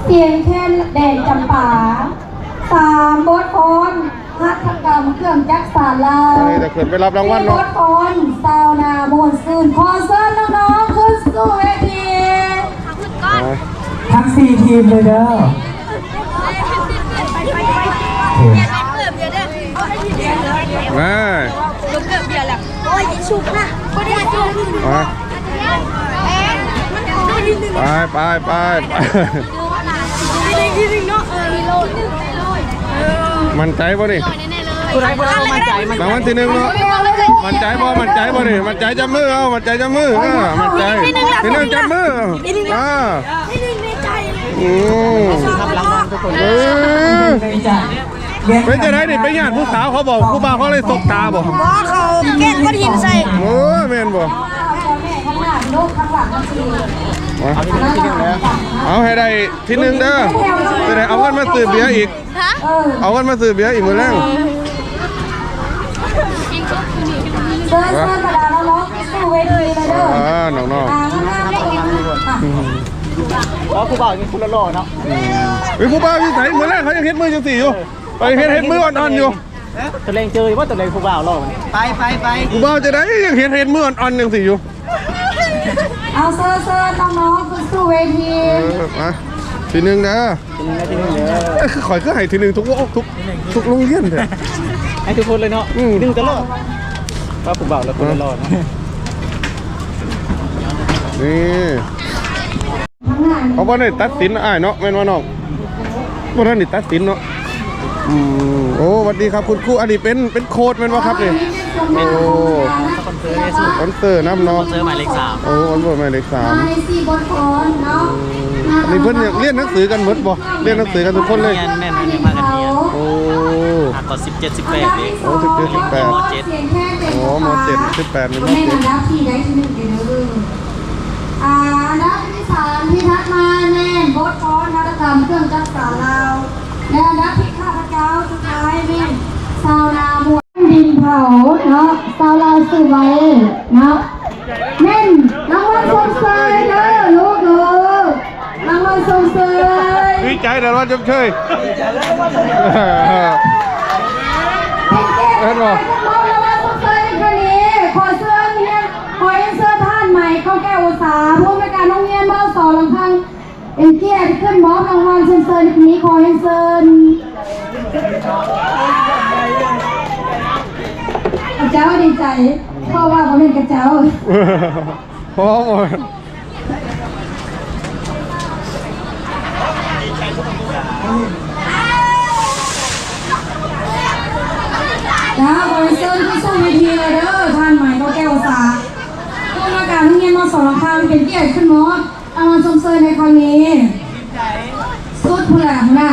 ສຽງແຄນແດນຈຳປາ ສາມບົດຟ້ອນຫັດຖະກຳເຄື່ອງຈັກສານລາວ ອັນນີ້ຈະຂຶ້ນໄປຮັບລາງວັນເນາະ ສີ່ບົດຟ້ອນຊາວນາມ່ວນຊື່ນ ຂໍເຊີນນ້ອງໆຂຶ້ນສູ່ເວທີ ທັງສີ່ທີມເລີຍເດີ. ມາ ມາ ໄປ ໄປ ໄປ ໄປ ໝັ້ນໃຈບໍ່ນີ້? ຜູ້ໃດບໍ່ໄດ້ໝັ້ນໃຈ ລາງວັນທີໜຶ່ງເນາະ ໝັ້ນໃຈບໍ່? ໝັ້ນໃຈບໍ່ນີ້? ໝັ້ນໃຈຈັບມືເອົາ ໝັ້ນໃຈຈັບມື ເອີ ໝັ້ນໃຈ ທີໜຶ່ງຈັບມື ເອີ. ອືມ ເອີ ເປັນຈັ່ງໃດນີ້ ໄປຍາດຜູ້ສາວເຂົາບໍ່? ຜູ້ບ່າວເຂົາເລີຍສົບຕາບໍ່? ບໍ່ ເຂົາແກ້ນກ້ອນຫີນໃສ່. ໂອ້ ແມ່ນບໍ່? ເອົາໃຫ້ໄດ້ທີໜຶ່ງເດີ ຈະໄດ້ເອົາເງິນມາຊື້ເບຍອີກ. ຮະ? ເອົາເງິນມາຊື້ເບຍອີກມື້ແລງ. ເຊີນ ເຊີນບັນດານ້ອງໆຂຶ້ນສູ່ເວທີເລີຍເດີ. ອ່າ ນ້ອງໆ ອ່າ ງາມໆ ເດີ. ອໍ ຜູ້ບ່າວຍັງຄົນຫຼໍ່ໆເນາະ. ອືມ ເອີຍ ຜູ້ບ່າວຢູ່ໃສ? ມື້ແລກເຂົາຍັງເຮັດມືຈັ່ງຊີ້ຢູ່ ເອີ ເຮັດ ເຮັດມືອ່ອນໆຢູ່. ຕະແລງເຈີຢູ່ບໍ່? ຕະແລງຜູ້ບ່າວຫຼໍ່. ໄປ ໄປ ໄປ ຜູ້ບ່າວຈັ່ງໃດ ຍັງເຮັດ ເຮັດມືອ່ອນໆຈັ່ງຊີ້ຢູ່. ເອົາ ເຊີນ ເຊີນນ້ອງໆຂຶ້ນສູ່ເວທີ. ເອີ ມາ ທີໜຶ່ງເດີ ທີໜຶ່ງເດີ. ເອີ ຄືຂ້ອຍຄືໃຫ້ທີໜຶ່ງທຸກ ທຸກ ທຸກໂຮງຮຽນແທ້ ໃຫ້ທຸກຄົນເລີຍເນາະ. ອືມ ທີໜຶ່ງຕະຫຼອດ ວ່າຜູ້ບ່າວລະຄົນຫຼໍ່ເນາະ. ນີ້ ເຮົາບໍ່ໄດ້ຕັດສິນອ້າຍເນາະ ແມ່ນບໍ່ນ້ອງ? ບໍ່ທັນໄດ້ຕັດສິນເນາະ. ອືມ ໂອ້ ຫວັດດີຄັບຄຸນຄູ. ອັນນີ້ເປັນ ເປັນໂຄດແມ່ນບໍ່ຄັບນີ້? ໂອ້ ສະປອນເຊີນຳເນາະ ສະປອນເຊີໝາຍເລກສາມ. ໂອ້ ສະປອນເຊີໝາຍເລກສາມ ມາໃຫ້ສີ່ບົດຟ້ອນເນາະ. ອືມ ອັນນີ້ເພິ່ນຮຽນໜັງສືກັນເບິດບໍ່? ຮຽນໜັງສືກັນທຸກຄົນເລີຍ? ຮຽນ ແມ່ນໆ ພາກັນຮຽນ. ໂອ້ ອ່າ ກໍສິບເຈັດ ສິບແປດເດ້. ໂອ້ ສິບເຈັດ ສິບແປດ ໂອ້ ມໍເຈັດ ສິບແປດ ນີ້ ແມ່ນອັນດັບທີ່ໄດ້ທີໜຶ່ງເດີ. ອ່າ ອັນດັບທີ່ສາມທີ່ຖັດມາແມ່ນບົດຟ້ອນຫັດຖະກຳເຄື່ອງຈັກສານລາວ ແລະ ອັນດັບທີ່ຂ້າພະເຈົ້າສຸດທ້າຍແມ່ນຊາວນາມ່ວນດິນເຜົາເນາະ ຊາວລາວຊື່ໄວເນາະ. ແມ່ນລາງວັນຊົມເຊີຍເດີລູກເດີ ລາງວັນຊົມເຊີຍ. ດີໃຈ ລາງວັນຊົມເຊີຍ ເຫັນບໍ່? ເປັນກຽດມອບລາງວັນຊົມເຊີຍໃນຄັ້ງນີ້ ຂໍເຊີນ ຂໍຮຽນເຊີນທ່ານ ໄມ ເຂົ້າແກ້ວອຸດສາ ຜູ້ອຳນວຍການໂຮງຮຽນ ມສ ລຳພັງ ເປັນກຽດຂຶ້ນມອບລາງວັນຊົມເຊີຍໃນຄັ້ງນີ້ ຂໍຮຽນເຊີນ. ເຈົ້າດີໃຈ ເພາະວ່າບໍ່ແມ່ນກະເຈົ້າ ເພາະວ່າ ເຈົ້າ ຂໍຮຽນເຊີນຂຶ້ນສູ່ເວທີເລີຍເດີ ທ່ານ ໄມ ເຂົ້າແກ້ວອຸດສາ ຜູ້ອຳນວຍການໂຮງຮຽນ ມສ ລຳພັງ ເປັນກຽດຂຶ້ນມອບ ລາງວັນຊົມເຊີຍໃນຄັ້ງນີ້ ສຸດພຸ້ນແຫຼະ ຫົວໜ້າ.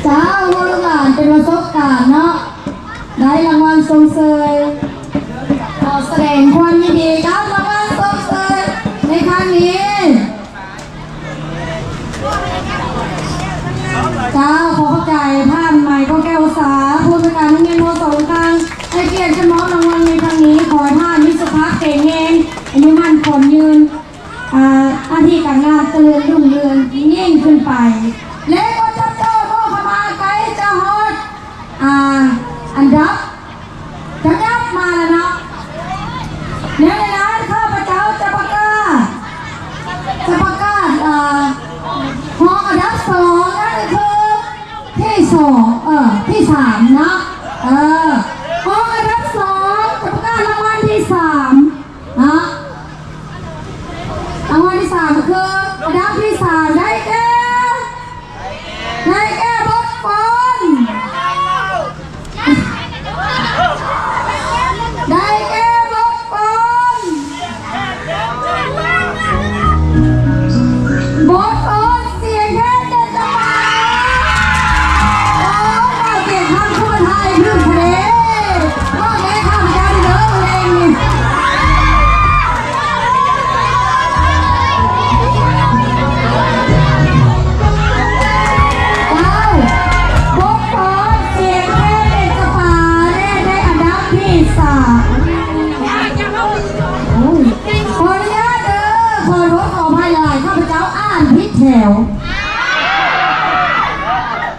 ເຈົ້າ ພວກລູກຫຼານເປັນປະສົບການເນາະ ໄດ້ລາງວັນຊົມເຊີຍ ຂໍສະແດງຄວາມຍິນດີກັບລາງວັນຊົມເຊີຍໃນຄັ້ງນີ້. ເຈົ້າ ຂໍຂອບໃຈທ່ານ ໄມ ເຂົ້າແກ້ວອຸດສາ ຜູ້ອຳນວຍການໂຮງຮຽນ ມສ ລຳພັງ ໃຫ້ກຽດຂຶ້ນມອບລາງວັນໃນຄັ້ງນີ້ ຂໍໃຫ້ທ່ານມີສຸຂະພາບແຂງແຮງ ອາຍຸໝັ້ນຂວັນຍືນ ອາ ໜ້າທີ່ການງານຈະເລີນຮຸ່ງເຮືອງຍິ່ງຂຶ້ນໄປ ແລະ ກໍຈັບຈ່ອຍບໍ່ເຂົ້າມາໃກ້ຈະຮອດ ອາ ອັນດັບ ຈະຫຍັບມາແລ້ວເນາະ. ແນວໃດນັ້ນ ຂ້າພະເຈົ້າຈະປະກາດ ຈະປະກາດ ເອີ ຮອງອັນດັບສອງ ນັ້ນຄືທີສອງ ເອີ ທີສາມເນາະ ເອີ ຮອງອັນດັບສອງ ຈະປະກາດລາງວັນທີສາມເນາະ. ລາງວັນທີສາມຄື ອັນດັບທີສາມ ໄດ້ແກ່ ໄດ້ແກ່ບົດຟ້ອນ ໄດ້ແກ່ບົດຟ້ອນ ບົດຟ້ອນສຽງແຄນເດນຈະມາ. ໂອ້ຍ ເອົາສຽງຄຳຄືມາຖ່າຍຖືກແທ້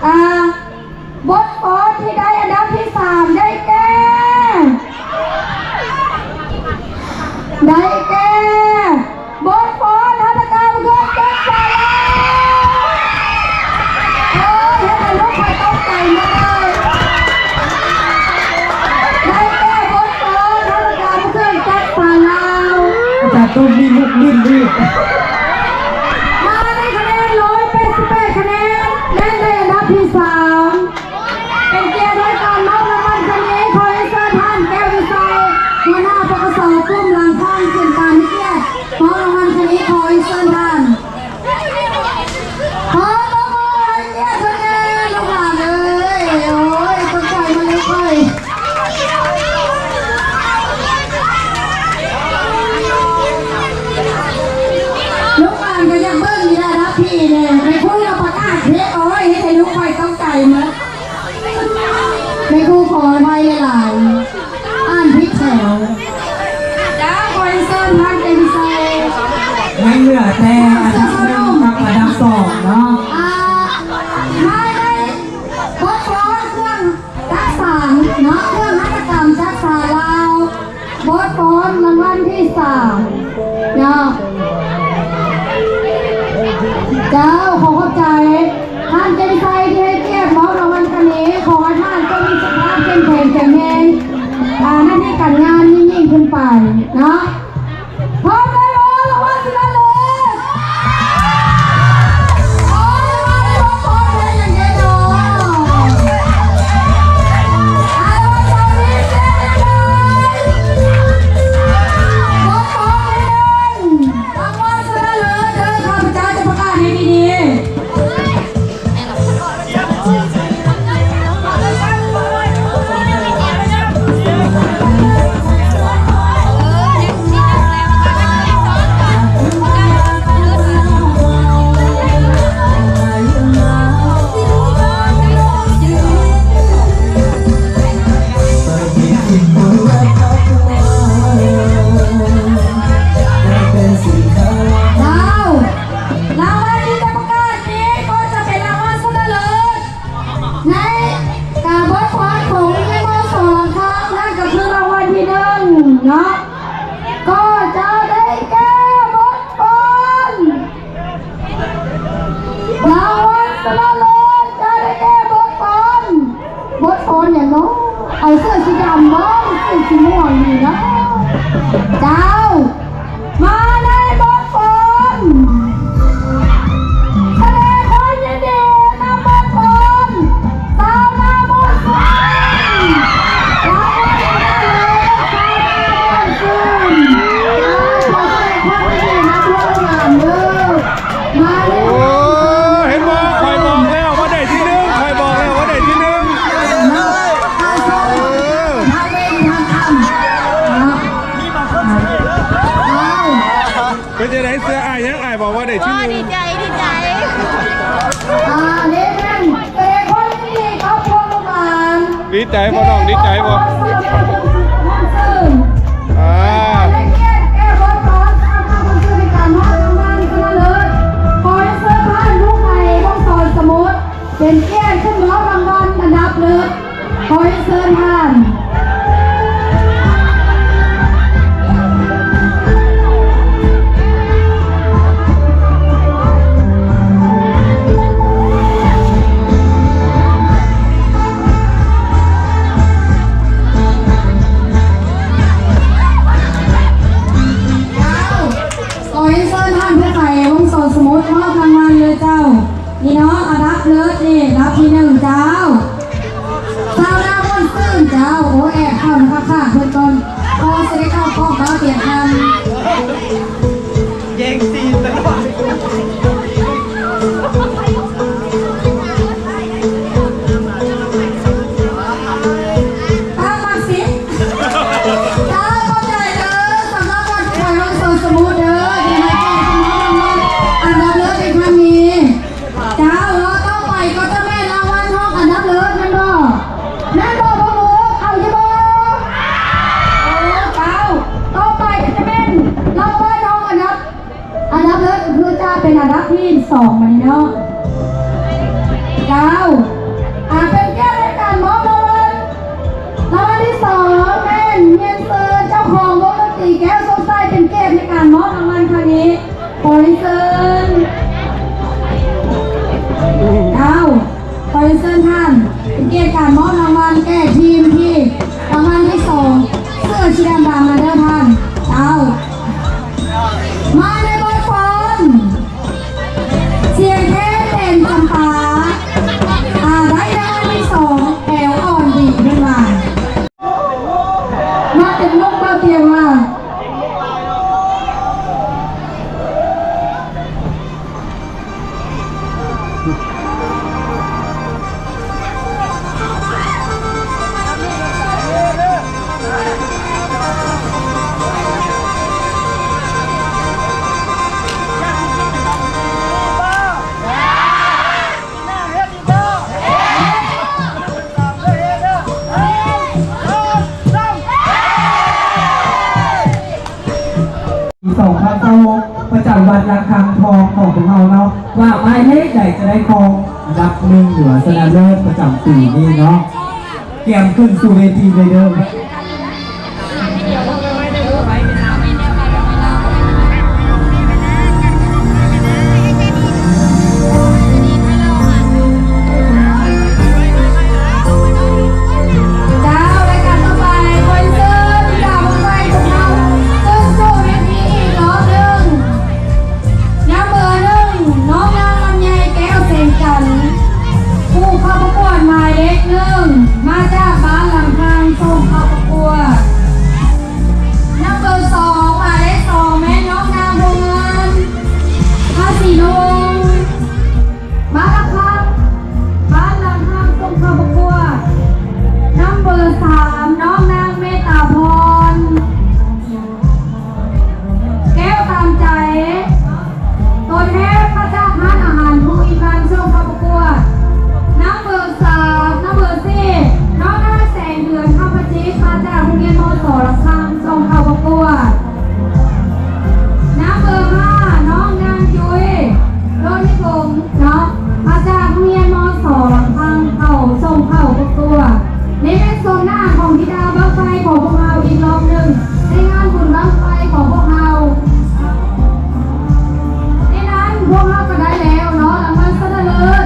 ອາ ບົດຟ້ອນທີ່ໄດ້ອັນດັບທີສາມໄດ້ແກ່ ໄດ້ແກ່ ບົດຟ້ອນຫັດຖະກຳເຄື່ອງຈັກສານລາວ. ໂອ້ຍ ເຮັດໃຫ້ລູກຂ້ອຍຕົກໃຈໝົດເລີຍ. ໄດ້ແກ່ບົດຟ້ອນຫັດຖະກຳເຄື່ອງຈັກສານລາວ. ອາຈານຕົ້ນມີມຸກຫຼິ້ນອີກ. ມາໃນຄະແນນຮ້ອຍແປດສິບແປດຄະແນນ ແມ່ນໄດ້ອັນດັບທີສາມ. ເປັນກຽດໃຫ້ການມອບລາງວັນຄັ້ງນີ້ ຂໍເຊີນທ່ານ ແກ້ວວິໄຊ ຫົວໜ້າ ປກສ ກຸ່ມຫຼັງຂ້າງ ຂຶ້ນການໃຫ້ກຽດມອບລາງວັນຄັ້ງນີ້ ຂໍເຊີນທ່ານ. ຂໍຕົບມືໃຫ້ກຽດເພິ່ນແດ່ ລູກຫຼານເອີຍ. ໂອ້ຍ ເພິ່ນປ່ອຍມາເລີຍ ປ່ອຍ. ລູກຫຼານກໍຢາກເບິ່ງຢູ່ລະດັບພີ້ແດ່. ແມ່ຄູລະປະກາດເພະ ໂອ້ຍ ເຮັດໃຫ້ລູກຂ້ອຍຕົກໃຈໝົດ. ແມ່ຄູຂໍອະໄພຫຼາຍໆ ອ່ານຜິດແຖວ. ເຈົ້າ ຂໍເຊີນທ່ານເຕັມໃສ່. ຍັງເຫຼືອແຕ່ອັນດັບໜຶ່ງກັບອັນດັບສອງເນາະ. ອ່າ ພາຍໃນບົດຟ້ອນເຄື່ອງຈັກສານເນາະ ເຄື່ອງຫັດຖະກຳຈັກສານລາວ. ບົດຟ້ອນລາງວັນທີສາມເນາະ. ເຈົ້າ ຂໍຂອບໃຈທ່ານເຈັນໄຊທີ່ໃຫ້ກຽດມອບລາງວັນຄັ້ງນີ້. ຂໍໃຫ້ທ່ານຈົ່ງມີສຸຂະພາບເຂັ້ມແຂງແຂງແຮງ ອາ ໜ້າທີ່ການງານຍິ່ງໆຂຶ້ນໄປເນາະ. ພ້ອມແລ້ວບໍ່? ລາງວັນຊະນະເລີດ. ໂອ້ຍ ມາແລ້ວ ພ້ອມແລ້ວຢ່າງແນ່ນອນ. ອາ ລາງວັນຊະນະເລີດ ເຊັ່ນກັນ ລາງວັນຊະນະເລີດເດີ ຂ້າພະເຈົ້າຈະປະກາດໃຫ້ດີໆ. ລາງວັນທີ່ຈະປະກາດນີ້ກໍຈະເປັນລາງວັນຊະນະເລີດ ໃນການບົດຟ້ອນຂອງ ມສ ຫຼັງຄາ ນັ້ນກໍຄືລາງວັນທີໜຶ່ງເນາະ ກໍຈະໄດ້ແກ່ບົດຟ້ອນ ລາງວັນຊະນະເລີດຈະໄດ້ແກ່ບົດຟ້ອນ ບົດຟ້ອນຫຍັງເນາະ? ເອົາເສື້ອສີດຳບໍ່? ເສື້ອສີມ່ວງນີ້ເນາະ ເຈົ້າ. ມາໃນບົດຟ້ອນ ສະແດງຄວາມຍິນດີນຳບົດຟ້ອນ ຊາວນາມ່ວນຊື່ນ ຊາວນາມ່ວນຊື່ນ ຂໍສະແດງຄວາມຍິນດີນຳພວກຫຼານເດີ. ມາເລີຍ ໂອ້ ເຫັນບໍ່? ຂ້ອຍບອກແລ້ວວ່າໄດ້ທີໜຶ່ງ ຂ້ອຍບອກແລ້ວວ່າໄດ້ທີໜຶ່ງ. ເອີ ເປັນຈັ່ງໃດ ເສື້ອອ້າຍຍັງ? ອ້າຍບອກວ່າໄດ້ທີໜຶ່ງ. ໂອ້ ດີໃຈ ດີໃຈ. ອ່າ ເດ້ ສະແດງຄວາມຍິນດີກັບພວກລູກຫຼານ. ດີໃຈບໍ່ນ້ອງ? ດີໃຈບໍ່? ອ່າ ໃຫ້ກຽດແກ່ບົດຟ້ອນ ຊາວນາມ່ວນຊື່ນ ໃນການມອບລາງວັນຊະນະເລີດ. ຂໍເຊີນທ່ານ ລຸງໄຫ ວົງສອນສະໝຸດ ເປັນກຽດຂຶ້ນມອບລາງວັນອັນດັບເລີດ. ຂໍເຊີນທ່ານ. ຂໍເຊີນທ່ານ ລຸງໄຫ ວົງສອນສະໝຸດ ມອບລາງວັນເລີຍເຈົ້າ. ນີ້ເນາະ ອັນດັບເລີດນີ້ ອັນດັບທີໜຶ່ງເຈົ້າ ຊາວນາມ່ວນຊື່ນເຈົ້າ. ໂອ້ຍ ປັນອັນດັບທີສອງບາດນີ້ເນາະ. ເຈົ້າ ອາ ເປັນກຽດໃນການມອບລາງວັນ ລາງວັນທີສອງແມ່ນຮຽນເຊີນເຈົ້າຂອງວົງດົນຕີແກ້ວສົດໃສ ເປັນກຽດໃນການມອບລາງວັນຄັ້ງນີ້. ຂໍຮຽນເຊີນ ເຈົ້າ ຂໍຮຽນເຊີນທ່ານ ເປັນກຽດການມອບລາງວັນແກ່ທີມທີ່ ລາງວັນທີສອງ ເສື້ອສີດຳດຳນັ້ນເດີທ່ານ. ເຈົ້າ ມາໃນບົດກອນ ສຽງເພງເປັນຈຳປາ ອາ ໄດ້ລາງວັນທີສອງ ແອວອ່ອນດີເພິ່ນວ່າ ມາເຕັມນົກເບົາຕຽງວ່າ. ສອງພັນຊາວຫົກ ປະຈຳວັດລະຄັງທອງຂອງພວກເຮົາເນາະ ວ່າໝາຍເລກໃດຈະໄດ້ຄອງອັນດັບໜຶ່ງ ຫຼືວ່າຊະນະເລີດປະຈຳປີນີ້ເນາະ. ກຽມຂຶ້ນສູ່ເວທີເລີຍເດີ. ເຈົ້າ ລາຍການຕໍ່ໄປ ຂໍເຊີນດາວບັ້ງໄຟຂອງເຮົາຂຶ້ນສູ່ເວທີອີກຮອບໜຶ່ງ. ນຳເບີໜຶ່ງ ນ້ອງນາງລຳໄຍ ແກ້ວແສງຈັນ ຜູ້ເຂົ້າປະກວດໝາຍເລກໜຶ່ງ ມາຈາກບ້ານລຳພັງ ສົ່ງເຂົ້າປະກວດ. ນຳເບີສອງ ໝາຍເລກສອງ ແມ່ນນ້ອງນາງ ໂຮງງານ ພາສີລຸງ ບ້ານລຳພັງ ບ້ານລຳພັງ ສົ່ງເຂົ້າປະກວດ. ນຳເບີສາມ ນ້ອງນາງ ເມດຕາພອນ ແກ້ວຕາມໃຈ ຕົວແທນມາຈາກຮ້ານອາຫານພູອິນວັນ ສົ່ງເຂົ້າປະກວດ. ນຳເບີສາມ ນຳເບີສີ່ ນ້ອງນາງແສງເດືອນ ຄຳພະຈິດ ມາຈາກໂຮງຮຽນ ມສ ລຳພັງ ສົ່ງເຂົ້າປະກວດ. ນຳເບີຫ້າ ນ້ອງນາງຈຸ້ຍ ໂລນິພົງ ເນາະ ມາຈາກໂຮງຮຽນ ມສ ລຳພັງ ເຂົ້າ ສົ່ງເຂົ້າປະກວດ. ນີ້ແມ່ນໂສມໜ້າຂອງທິດາບັ້ງໄຟຂອງພວກເຮົາອີກລອບໜຶ່ງ ໃນງານບຸນບັ້ງໄຟຂອງພວກເຮົາ. ໃນນັ້ນພວກເຮົາກໍໄດ້ແລ້ວເນາະ ລາງວັນຊະນະເລີດ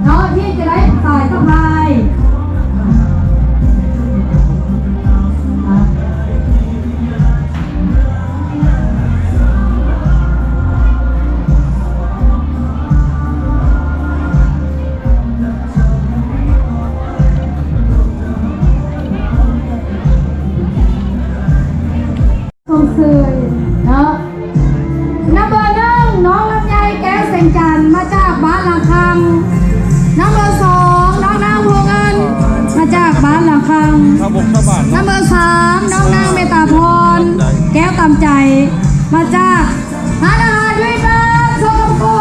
ເນາະ ທີ່ຈະໄດ້ສາຍສະພາຍ. ຊົມເຊີຍເນາະ ນຳເບີໜຶ່ງ ນ້ອງລຳໄຍ ແກ້ວແສງຈັນ ມາຈາກບ້ານລະຄັງ. ນຳເບີສອງ ນ້ອງນາງ ໂພເງິນ ມາຈາກບ້ານລະຄັງ. ນຳເບີສາມ ນ້ອງນາງ ເມດຕາພອນ ແກ້ວຕາມໃຈ ມາຈາກ ຮ້ານອາຫານວິບານ ສົ່ງເຂົ້າປະກວ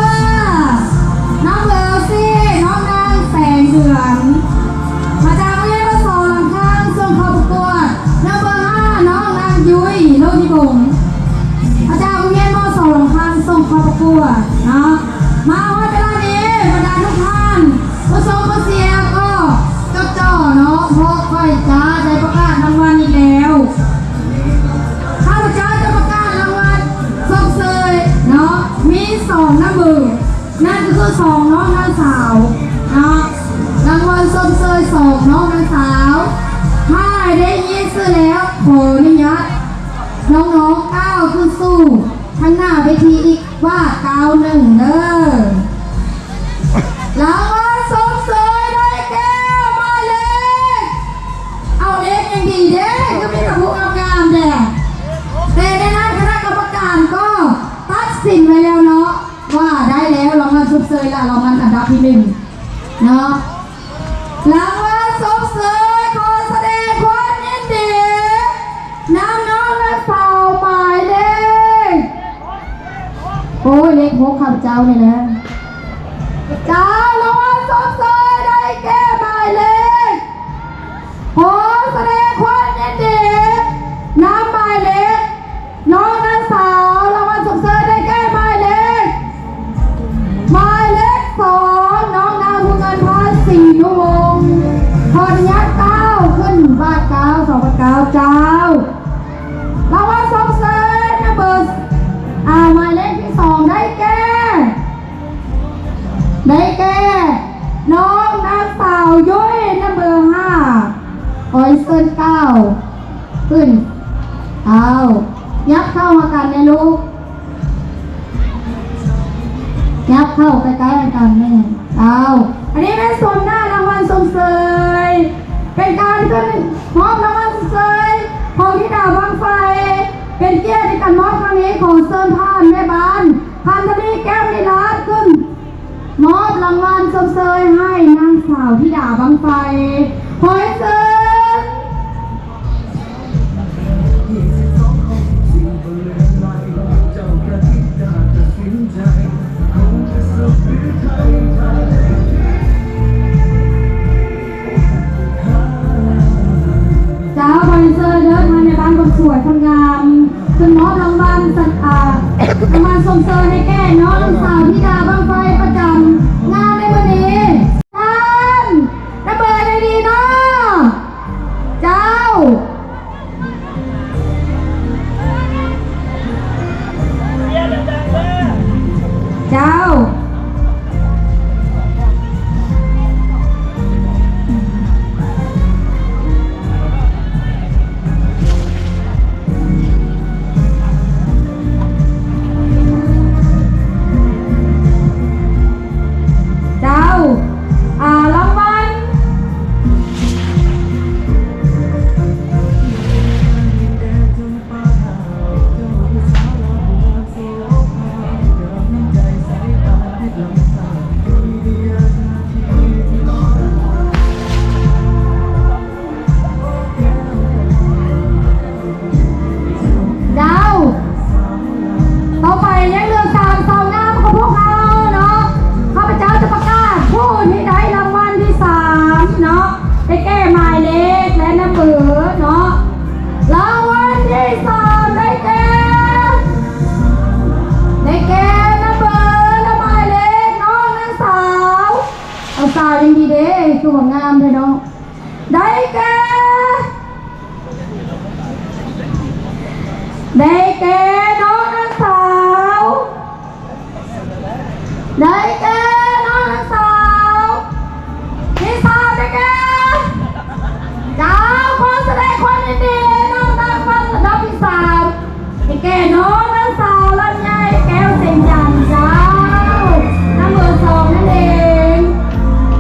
ດ. ນຳເບີສີ່ ນ້ອງນາງແສງເດືອນ ມາຈາກໂຮງຮຽນ ມສ ລຳພັງ ສົ່ງເຂົ້າປະກວດ. ນຳເບີຫ້າ ນ້ອງນາງຍຸ້ຍ ໂລດນິບົງ ມາຈາກໂຮງຮຽນ ມສ ລຳພັງ ສົ່ງເຂົ້າປະກວດເນາະ. ມາຮອດເວລານີ້ ບັນດາທຸກທ່ານ ຜູ້ຊົມຜູ້ເຊຍກໍຈົດຈ່ອເນາະ ເພາະຂ້ອຍຈະໄດ້ປະກາດລາງວັນອີກແລ້ວ. ຂ້າພະເຈົ້າຈະປະກາດລາງວັນຊົມເຊີຍເນາະ ມີສອງນຳເບີ ນັ້ນກໍຄືສອງນ້ອງນາງສາວເນາະ ລາງວັນຊົມເຊີຍສອງນ້ອງນາງສາວ. ຖ້າໄດ້ຍິນຊື່ແລ້ວ ຂໍອະນຸຍາດນ້ອງໆ ກ້າວຂຶ້ນສູ່ທາງໜ້າເວທີອີກວ່າກ້າວໜຶ່ງເດີ. ລາງວັນຊົມເຊີຍໄດ້ແກ່ໝາຍເລກ ເອົາເລກຫຍັງດີເດ້ ຄືມີແຕ່ຜູ້ງາມໆແດ່. ແຕ່ໃນນັ້ນຄະນະກຳມະການກໍຕັດສິນໄວ້ແລ້ວເນາະ ວ່າໄດ້ແລ້ວລາງວັນຊົມເຊີຍ ລະລາງວັນອັນດັບທີໜຶ່ງເນາະ. ລາງວັນຊົມເຊີຍ ຂໍສະແດງຄວາມຍິນດີນຳນ້ອງນາງສາວໝາຍເລກ ໂອ້ຍ ເລກຫົກ ຂ້າພະເຈົ້ານີ້ແຫຼະ. ເຈົ້າ ລາງວັນຊົມເຊີຍໄດ້ແກ່ໝາຍເລກ ຂໍສະແດງຄວາມຍິນດີນຳໝາຍເລກ ນ້ອງນາງສາວ ລາງວັນຊົມເຊີຍໄດ້ແກ່ໝາຍເລກ ເຈົ້າ ລາງວັນຊົມເຊີຍນຳເບີ ອາ ໝາຍເລກທີສອງ ໄດ້ແກ່ ໄດ້ແກ່ ນ້ອງນາງສາວຍຸ້ຍ ນຳເບີຫ້າ ຂໍເຊີນກ້າວຂຶ້ນ ເອົາ ຫຍັບເຂົ້າຫາກັນແດ່ລູກ ຫຍັບເຂົ້າໃກ້ໆກັນແນ່ ເອົາ ອັນນີ້ແມ່ນຊົມໜ້າລາງວັນຊົມເຊີຍ ເປັນການຂຶ້ນມອບລາງວັນຊົມເຊີຍຂອງທິດາບັ້ງໄຟ ເປັນກຽດໃນການມອບຄັ້ງນີ້ ຂໍເຊີນທ່ານແມ່ບ້ານ ພັນທະວີ ແກ້ວນິລາດ ຂຶ້ນ ມອບລາງວັນຊົມເຊີຍໃຫ້ນາງສາວທິດາບັ້ງໄຟ ຂໍເຊີນ. ເຈົ້າ ຂໍເຊີນເດີ ທ່ານແມ່ບ້ານຄົນສວຍຄົນງາມ ຂຶ້ນມອບລາງວັນ ອາ ລາງວັນຊົມເຊີຍໃຫ້ແກ່ນ້ອງສາວທິດາບັ້ງໄຟປະຈຳງານໃນມື້ນີ້ ທ່ານ ນຳເບີໃດດີເນາະ ເຈົ້າ. ເຈົ້າ ເຈົ້າ ອາ ລາງວັນ ເຈົ້າ ຕໍ່ໄປຍັງເຫຼືອສາມສາວງາມຂອງພວກເຮົາເນາະ ຂ້າພະເຈົ້າຈະປະກາດຜູ້ທີ່ໄດ້ລາງວັນທີສາມເນາະ ໄດ້ແກ່ໝາຍເລກ ແລະ ນຳເບີເນາະ ລາງວັນທີສາມໄດ້ແກ່ ໄດ້ແກ່ນຳເບີ ແລະ ໝາຍເລກ ນ້ອງນາງສາວ ເອົາສາວຍັງດີເດ້ ຄືວ່າງາມແທ້ເນາະ ໄດ້ແກ່ ໄດ້ແກ່ນ້ອງນາງສາວ ໄດ້ແກ່ນ້ອງນາງສາວ ທີສາມໄດ້ແກ່ ເຈົ້າ ຂໍສະແດງຄວາມຍິນດີນຳລາງວັນລຳດັບທີສາມ ໄດ້ແກ່ນ້ອງນາງສາວ ລຳໄຍ ແກ້ວເສັງຈັນ ເຈົ້າ ນຳເບີສອງນັ້ນເອງ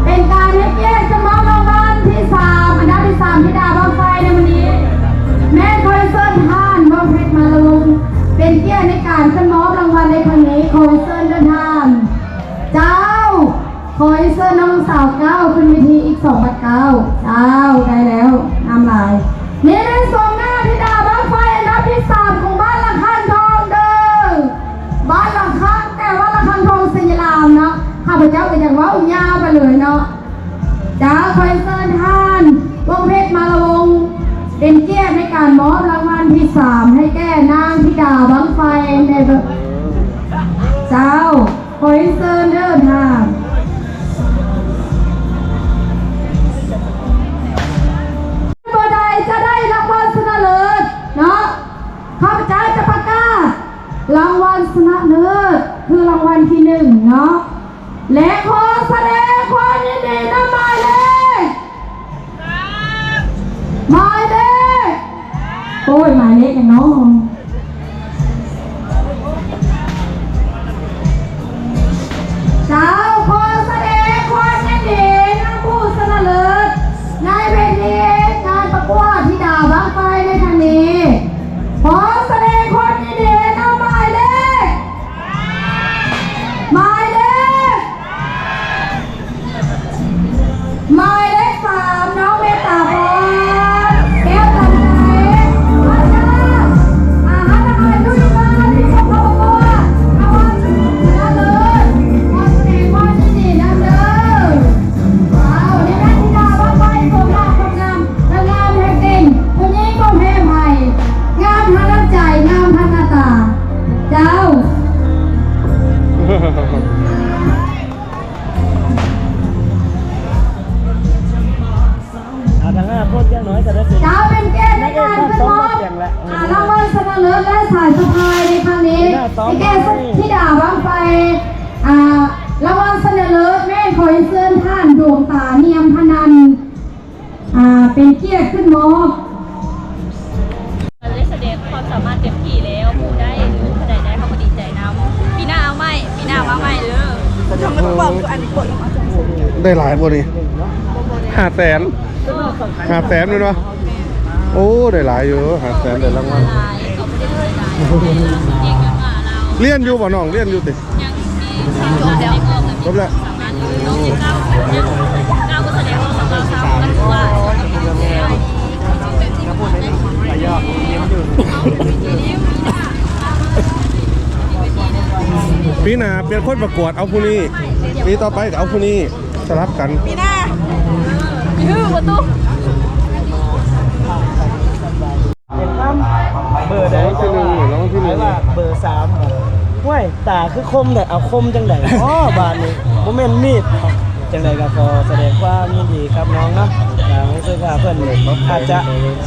ເປັນການໃຫ້ກຽດຂຶ້ນມອບລາງວັນທີສາມ ອັນດັບທີສາມ ທິດາບັ້ງໄຟໃນມື້ນີ້ ແມ່ນຂໍເຊີນທ່ານ ວອງເພັດ ມາລະວົງ ເປັນກຽດໃນການຂຶ້ນມອບລາງວັນໃນຄັ້ງນີ້ ຂໍເຊີນເດີທ່ານ ເຈົ້າ ຂໍເຊີນນ້ອງສາວກ້າວຂຶ້ນເວທີອີກສອງບາດກ້າວ ເຈົ້າ ໄດ້ແລ້ວ ງາມຫຼາຍ ນີ້ແມ່ນຊົມໜ້າທິດາບັ້ງໄຟອັນດັບທີສາມຂອງບ້ານລະຄັງທອງເດີ ບ້ານລະຄັງ ແຕ່ວ່າລະຄັງທອງໄຊຍະລາມເນາະ ຂ້າພະເຈົ້າກໍຢາກເວົ້າຍາວໄປເລີຍເນາະ ເຈົ້າ ຂໍເຊີນທ່ານ ວົງເພັດ ມາລະວົງ ເປັນກຽດໃນການມອບລາງວັນທີສາມໃຫ້ແກ່ນາງທິດາບັ້ງໄຟໃນ ເຈົ້າ ຂໍເຊີນເດີທ່ານ ຜູ້ໃດຈະໄດ້ລາງວັນຊະນະເລີດເນາະ ຂ້າພະເຈົ້າຈະປະກາດລາງວັນຊະນະເລີດ ຄືລາງວັນທີໜຶ່ງເນາະ ແລະ ຂໍສະແດງຄວາມຍິນດີນຳໝາຍເລກ ໝາຍເລກ ໂອ້ຍ ໝາຍເລກຫຍັງເນາະ? ເຈົ້າ ຂໍສະແດງຄວາມຍິນດີນຳຜູ້ຊະນະເລີດໃນເວທີງານປະກວດທິດາບັ້ງໄຟໃນຄັ້ງນີ້ ຂໍສະແດງຄວາມຍິນດີນຳໝາຍເລກ ໝາຍເລກ ໝາຍເລກສາມ ນ້ອງເມດຕາພອນ ແກ້ວຈັນໄຊ ພະຍາດ ອາ ໃຫ້ແກ່ທິດາບັ້ງໄຟ ອ່າ ລາງວັນຊະນະເລີດແມ່ນ ຂໍເຊີນທ່ານ ດວງຕາ ນຽມພະນັນ ອ່າ ເປັນກຽດຂຶ້ນມອບ. ໄດ້ສະແດງຄວາມສາມາດເຕັມທີ່ແລ້ວ ໝູ່ໄດ້ ຫຼືຜູ້ໃດໄດ້ ເຮົາກໍດີໃຈນຳ. ປີໜ້າເອົາໃໝ່ ປີໜ້າມາໃໝ່ເດີ. ໄດ້ຫຼາຍບໍ່ນີ້? ຫ້າແສນ ຫ້າແສນແມ່ນບໍ່? ໂອ້ ໄດ້ຫຼາຍຢູ່ ຫ້າແສນ ໄດ້ລາງວັນ. ຮຽນຢູ່ບໍ່ນ້ອງ? ຮຽນຢູ່ຕິ? ຈົບແລ້ວ. ປີໜ້າປ່ຽນຄົນປະກວດ ເອົາຜູ້ນີ້. ປີຕໍ່ໄປກໍເອົາຜູ້ນີ້ ສະຫຼັບກັນ. ປີໜ້າ ຢູ່ປະຕູ ເບີໃດ? ລາງວັນທີໜຶ່ງ ລາງວັນທີໜຶ່ງ ເບີສາມ. ຫ້ວຍ ຕາຄືຄົມແທ້ ເອົາຄົມຈັ່ງໃດ? ອໍ ບາດນີ້ບໍ່ແມ່ນມີດ. ຈັ່ງໃດກໍຂໍສະແດງຄວາມຍິນດີກັບນ້ອງເນາະ. ກໍຮູ້ສຶກວ່າເພິ່ນອາດຈະ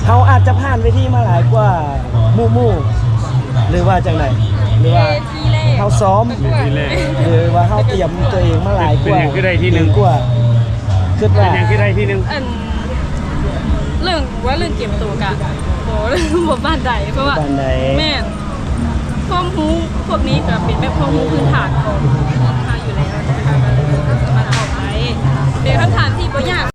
ເຮົາອາດຈະຜ່ານເວທີມາຫຼາຍກວ່າໝູ່ໆ ຫຼືວ່າຈັ່ງໃດ? ຫຼືວ່າ ເຮົາຊ້ອມ ຫຼືວ່າເຮົາຕຽມຕົວເອງມາຫຼາຍກວ່າ ເປັນຫຍັງຄືໄດ້ທີໜຶ່ງ ກວ່າ? ຄິດວ່າ ເປັນຫຍັງຄືໄດ້ທີໜຶ່ງ? ອັນ ເລື່ອງ ວ່າເລື່ອງກຽມໂຕກະ ບໍ່ ບໍ່ປານໃດ ເພາະວ່າ ປານໃດ? ແມ່ນ ຄວາມຮູ້ພວກນີ້ກະເປັນແບບຄວາມຮູ້ພື້ນຖານຂອງເຮົາຢູ່ແລ້ວ ແຕ່ວ່າກໍເລີຍສາມາດຕອບໄດ້ ເປັນຄຳຖາມທີ່ບໍ່ຍາກ.